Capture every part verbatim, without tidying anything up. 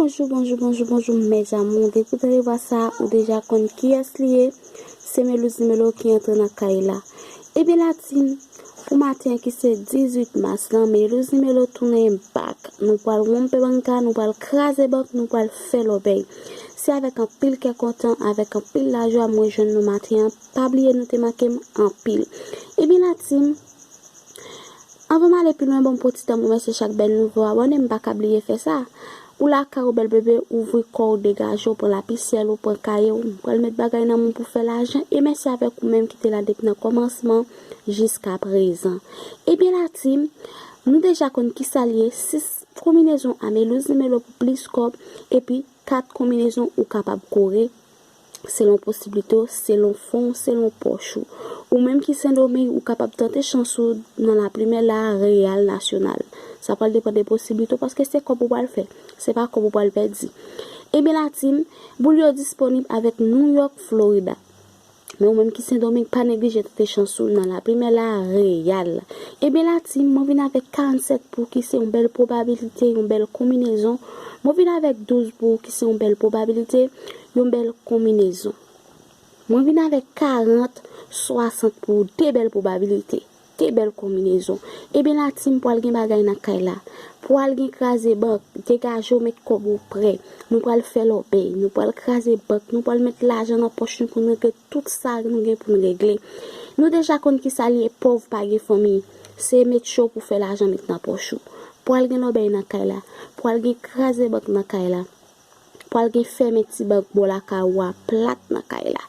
Bonjou, bonjou, bonjou, bonjou, mes amours. Depi w tande vwa sa, ou deja konn kiyès li ye. Se Melouz Nimelo ki antre nan kay la. Ebyen, la team, pou maten an ki se dizuit mas lan, Melouz Nimelo tounen back. Nou pral wonpe banka, nou pral kraze bank, nou pral fè lòbèy. Se avèk anpil kè kontan, avèk anpil lajwa, mwen jwenn nou maten an. Pa bliye nou te manke m anpil. Ebyen, la team, anvan m ale pi lwen, ban m pran ti tan m remèsye chak bèl nouvo abòne, m pa ka bliye fè sa. Ou lakay ou bèl bebe, ouvri kò w, degaje w, pran lapisyèl ou, pran kaye w. M pral met bagay nan men w pou fè lajan. E mèsi avèk ou menm ki te la depi nan kòmansman jiska prezan. Ebyen, la team, nou deja konn kisa l ye, sis konbinezon a Melouz Nimelo pou plis kòb, epi kat konbinezon ou kapab kore selon posiblite w, selon fon w, selon pòch ou. Ou menm ki Sendomeng, ou kapab tante chans ou nan La Primera Real Nacional. Sa pral depann de posiblite w, paske se kòb ou pral fè, se pa kòb ou pral pèdi. Ebyen, la team, boul yo disponib avèk New York, Florida. Men ou menm ki Sendomeng, pa neglije tante chans ou nan La Primera Real. Ebyen, la team, mwen vin avèk karannsèt pou ki se yon bèl pwobabilite, yon bèl konbinezon. Mwen vin avèk douz pou ki se yon bèl pwobabilite, yon bèl konbinezon. Mwen vin avèk karant, swasant pou de bèl pwobabilite, de bèl konbinezon. Ebyen, la team, pral gen bagay nan kay la. Pral gen kraze bank, degaje w, met kòb ou prè. Nou pral fè lòbèy, nou pral kraze bank, nou pral met lajan nan pòch nou pou n regle tout sa nou gen pou n regle. Nou deja konn kisa l ye, pòv pa gen fanmi. Se met cho pou fè lajan met nan pòch ou. Pral gen lòbèy nan kay la. Pral gen kraze bank nan kay la. Pral gen fèmen ti bank bò lakay ou a plat nan kay la.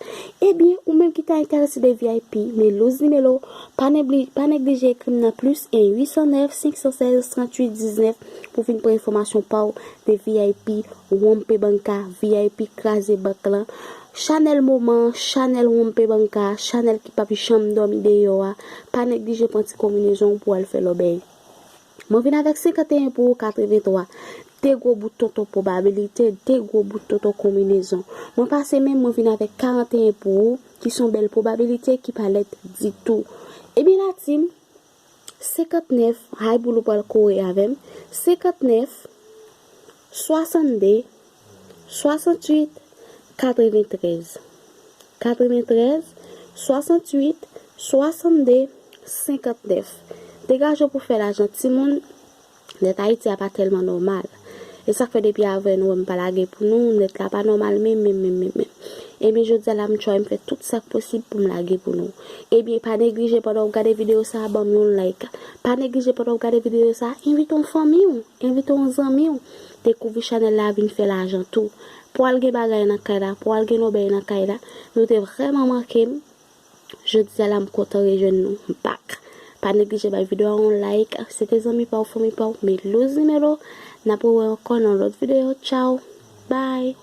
Ebyen, ou menm ki ta enterese de V I P, Melouz Nimelo, pa negli-, pa neglije ekri m nan plis en uit san nèf, senk san sèz, tranntuit diznèf pou vin pran enfòmasyon pa w de V I P, wonpe banka, V I P kraze bank lan, chanèl moman, chanèl wonpe banka, chanèl ki p ap janm dòmi deyò a. Pa neglije pran ti konbinezon w pou w al fè lòbèy. Mwen vin avèk senkanteyen pou ou, katrevenntwa. De gwo bout tonton pwobabilite, de gwo bout tonton konbinezon. Mwen pase menm, mwen vin avèk karanteyen pou ou, ki se yon bèl pwobabilite ki pa lèd ditou. Ebyen, la team, senkantnèf, hay boul ou pral kore avè m, senkantnèf, swasannde, swasanntuit, katreventrèz. Katreventrèz, swasanntuit, swasannde, senkantnèf. Degaje w pou fè lajan, timoun. Nèt Ayiti a pa tèlman nòmal. E sa k fè depi avè nou wè m pa lage pou nou, nèt la pa nòmal menm, menm, menm, menm, menm. Ebyen, jodi a la, m try m fè tout sa k posib pou m lage pou nou. Ebyen, pa neglije pandan w ap gade videyo sa a, ban m yon like. Pa neglije pandan w ap gade videyo sa a, envite yon fanmi w, envite yon zanmi w. Dekouvri chanèl la, vin fè lajan tou. Pral gen bagay nan kay la, pral gen lòbèy nan kay la. Nou te vrèman manke m. Jodi a la, m kontan rejwenn nou. M back. Pa neglije bay videyo a yon like. Se te zanmi pa w, fanmi pa w, Melouz Nimelo. N ap rewè ankò nan lòt videyo. Tchaw. Bye.